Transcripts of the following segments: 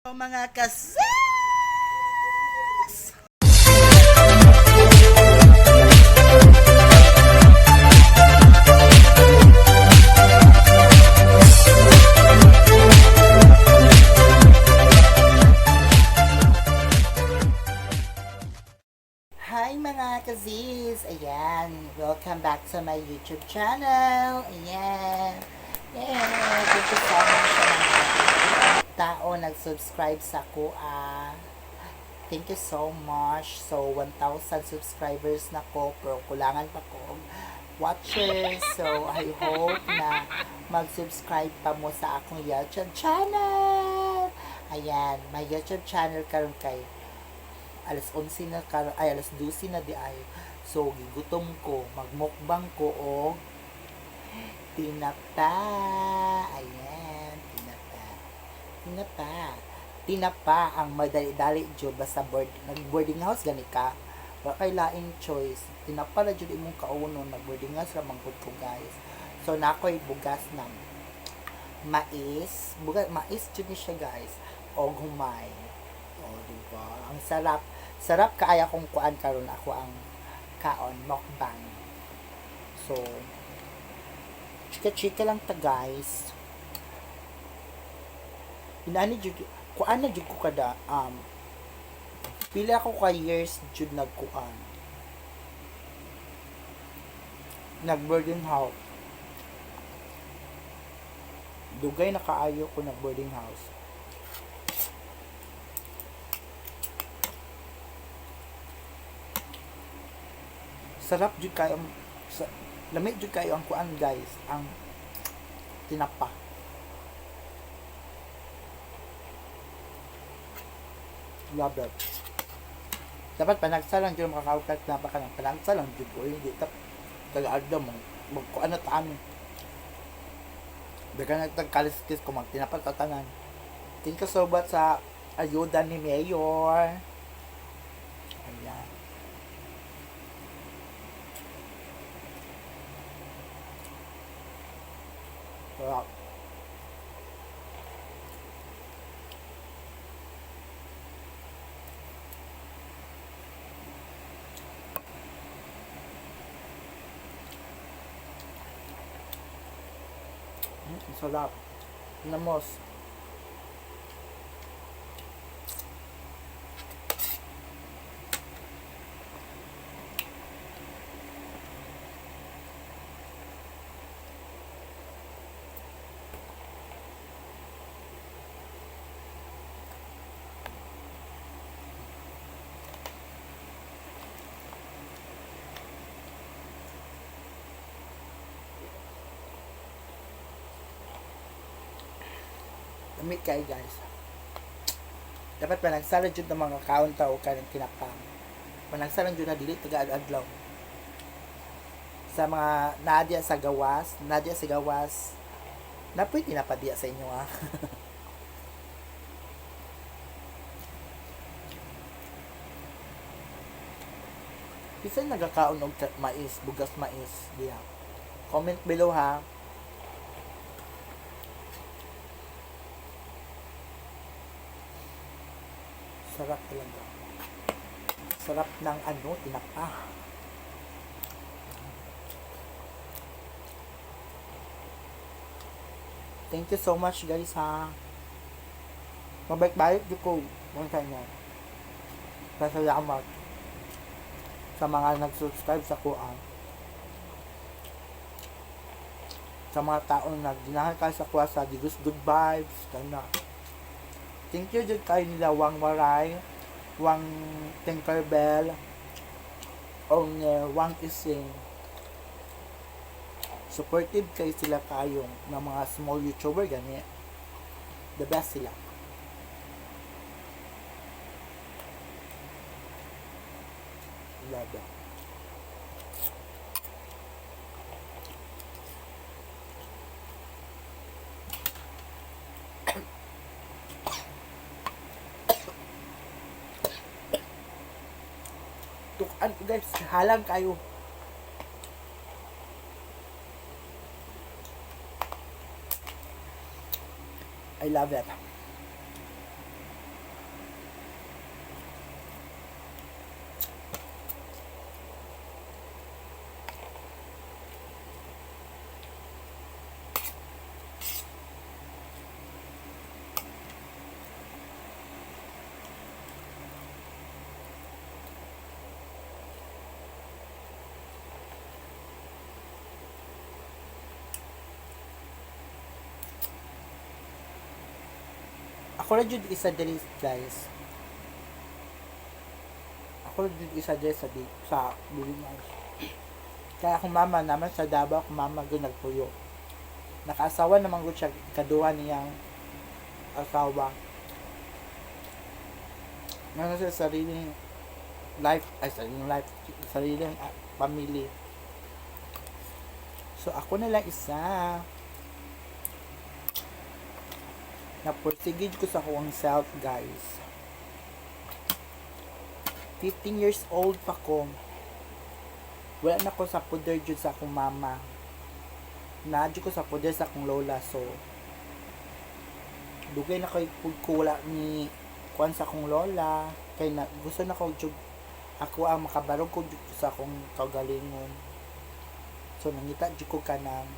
Mga kasis! Hi, mga kaziz! Ayan, welcome back to my YouTube channel. Ayan. Yeah, thank you so much sa mga tao nag-subscribe sa kuha. Thank you so much. So, 1,000 subscribers na ko, pero kulangan pa ko og watchers. So, I hope na mag-subscribe pa mo sa akong YouTube channel. Ayan, my YouTube channel karon kay alas 11 na karon, ay, alas 12 na di ay. So, gigutom ko, magmukbang ko og tinapa. Ayan, tinapa. Tinapa. Tinapa ang madali-dali jud basta board nag boarding house gani ka. Wa kay laing choice. Tinapa ra jud imong kaunon, nag boarding house ra man gud ko, guys. So nakoy bugas na mais, bugas mais jud ni siya, guys, og humay. O, di ba? Ang sarap. Sarap kaaya kung kuan karon ako ang kaon mukbang. So, chika-chika lang ta, guys. Inani jud kuan na jud ko kada pila ako ka years jud nagkuan. Nag boarding house. Dugay na kaayo ko nag boarding house. Sarap jud kayo sa lami jud kayo ang kuan, guys, ang tinapa. Love it. Dapat panagsa lang jud makakaukat na pa kanang panagsa lang jud ko hindi tap taga-adlaw mo magkuan na taan. Dagan nagtagkaliskis ko magtinapa tatanan. Thank you so much sa ayuda ni Mayor. Ayan. Sarap. Ang sarap. Namos. Lami kay, guys. Dapat panagsala jud ng mga kaon ta o kanang tinapa. Panagsa lang jud na dili taga adlaw. Sa mga naadya sa gawas, naadya sa gawas, napoy tinapa diya sa inyo ah. Bisan nagakaon og mais, bugas mais diya. Comment below ha. Sarap talaga. Sarap ng ano, tinapa. Thank you so much, guys, ha. Mabalik-balik di ko mga sa inyo. Pasalamat sa mga nag-subscribe sa kuan. Sa mga taong nagdinahan kayo sa kuha sa Digus Good Vibes. Kana. Thank you jud kay nila Wang Waray, Wang Tinkerbell, o Wang Ising. Supportive kay sila kayong ng mga small YouTuber gani. The best sila. Love it. Tukan ko, guys, halang kayo. I love it. Ako ra jud isa diri, guys. Ako ra jud isa diri sa Bulingan. Kaya akong mama naman sa Davao, akong mama gyud nagpuyo. Nakaasawa naman gud siya, ikaduha niyang asawa. Naa na siya sariling life, ay sariling life, sariling family. So ako na lang isa. Napursige ko sa akong self, guys. 15 years old pa ko. Wala na ko sa poder jud sa akong mama. Naa jud ko sa poder sa akong lola, so dugay na kay ko wala ni kuan sa akong lola kay na, gusto na ko jud ako ang makabarog ko jud sa akong kaugalingon. So nangita jud ko kanang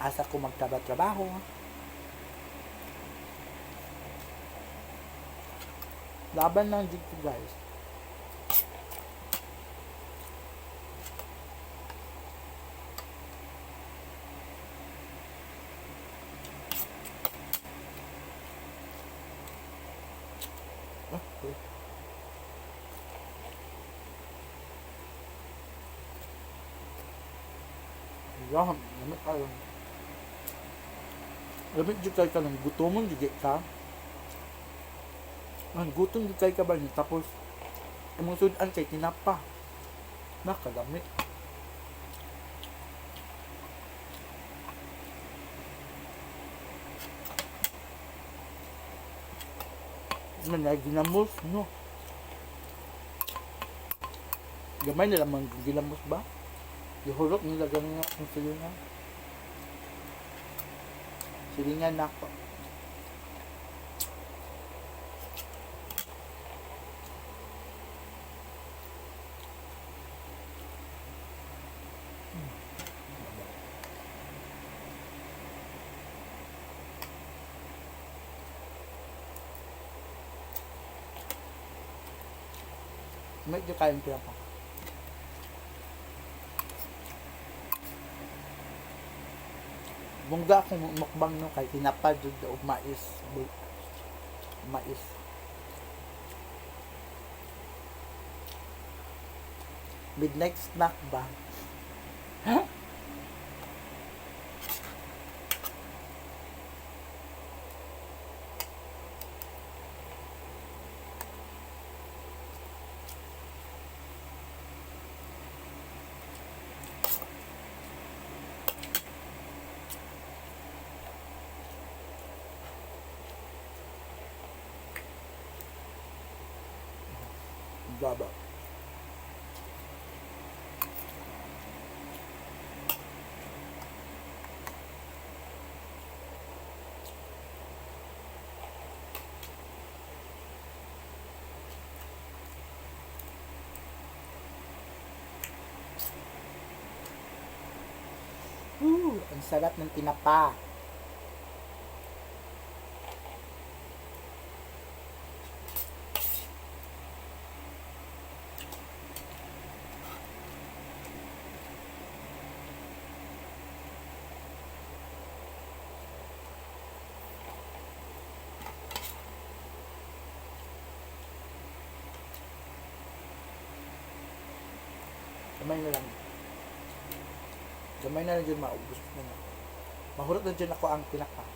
asa ko magtrabaho. Laban lang jud ko, guys. Okay. Yum, lamit kayo. Lamit jud kay ka ng gutomon jud ka. Ang gutom jud kay ka ba ni tapos imong sud-an kay tinapa. Nakalami. Man ginamos, no. Gamay nila man ginamos ba? Gihurot nila ganun akong silingan. Silingan nako. Medyo kain ko pa. Bongga akong mukbang, no, kay tinapa jud og mais. Mais. Midnight snack ba? Huh? Gaba. Ooh, ang sarap ng tinapa. Gamay na lang. Gamay na lang dyan, maubos na na. Mahurot na dyan ako ang tinapa.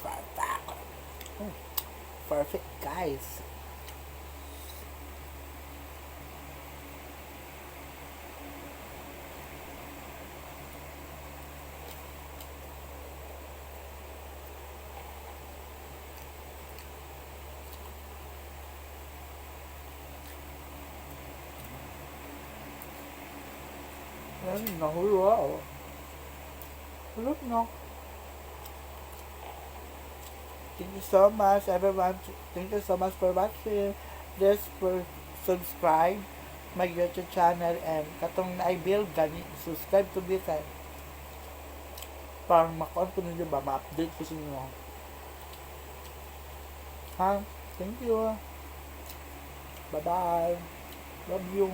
Perfect. Oh, perfect, guys. Ay, nahulwa, oh. Hulot na. Thank you so much, everyone. Thank you so much for watching. Please for subscribe my YouTube channel and katong naay bell gani, subscribe to this eh. Para makuan ko ninyo ba, ma-update ko sa inyo. Ha? Thank you. Bye-bye. Love you.